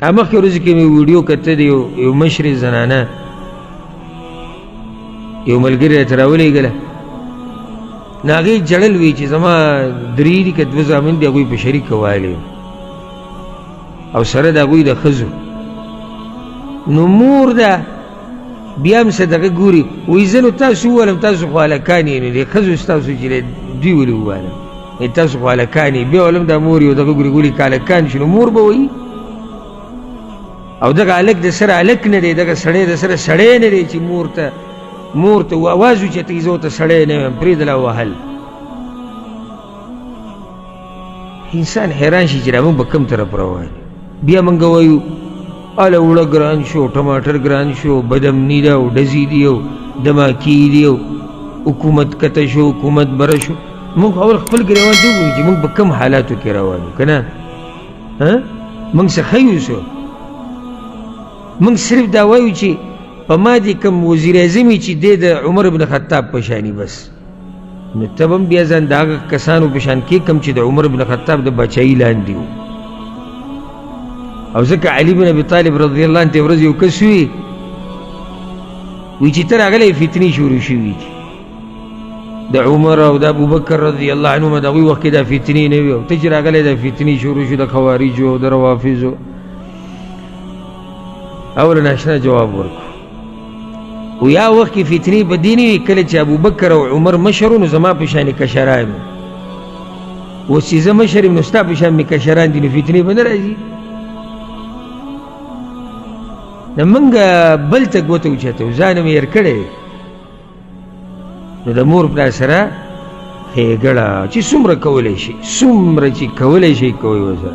مخکې ورځې کې مې ویډیو کته دی، یو مشرې زنانه یو ملګري راته راولېږله. نو هغې ژړل وي چې زما درې دي که دوه زامن دي، هغوی په شریکه والي او سره د هغوی د ښځو. نو مور ده بیا هم څه دغه ګوري، وایي زه نو تاسو ووالم، تاسو خو هلکان یې، نو دې ښځو ستاسو چې دی دوی ولې ووالم، تاسو خو هلکان یې. بیا ولم دا مور یو دغه ګوري، ولې که هلکان شي نو مور به وایي. او دغه هلک د سره هلک نه دی، دغه سړی د سره سړی نه دی چې مور ته اواز اوچتوي، زه ورته سړی نه یم، پرېږده لا وهل. انسان حیران شي چې دا موږ به کوم طرف روان یو. بیا موږ وایو هله اوړه ګران شو، ټماټر ګران شو، بدامني ده او ډزې دي او دماکې دي او حکومت کته شو، حکومت بره شو. موږ اول خپل ګریوان ته وګورو چې موږ په کوم حالاتو کې روان یو، که نه؟ موږ څه ښه یو څه؟ موږ صرف دا وایو چې په ما دې کوم وزیر اعظم وي چې دی د عمر بن خطاب په شاني، بس. نو ته به هم بیا ځان د هغه کسانو په شان کې کوم چې د عمر بن خطاب د باچایي لاندې وو. او ځکه علي بن ابي طالب رضی الله عنه ته ورځ یو کس وي وي چې ته راغلی فتنې شروع شوي دي د عمر او د ابوبکر رضی الله عنهما د هغوی وخت کې دا فتنې نه وي، او ته چې راغلی دا فتنې شروع شو د خوارجو او د روافضو. اوله ناشنا جواب ورکړو او یا وخت کې فتنې په دې نه وي کله چې ابوبکر او عمر مشر نو زما په شان کشران وو، اوس چې زه مشر یم نو ستا په شان مې کشران دي، نو فتنې به نه راځي. نو موږ بل ته ګوته اوچتوو، ځان مې هېر کړی دی. نو د مور پلار سره ښېګړه چې څومره کولی شي، څومره چې کولی شي کوئ ورسره.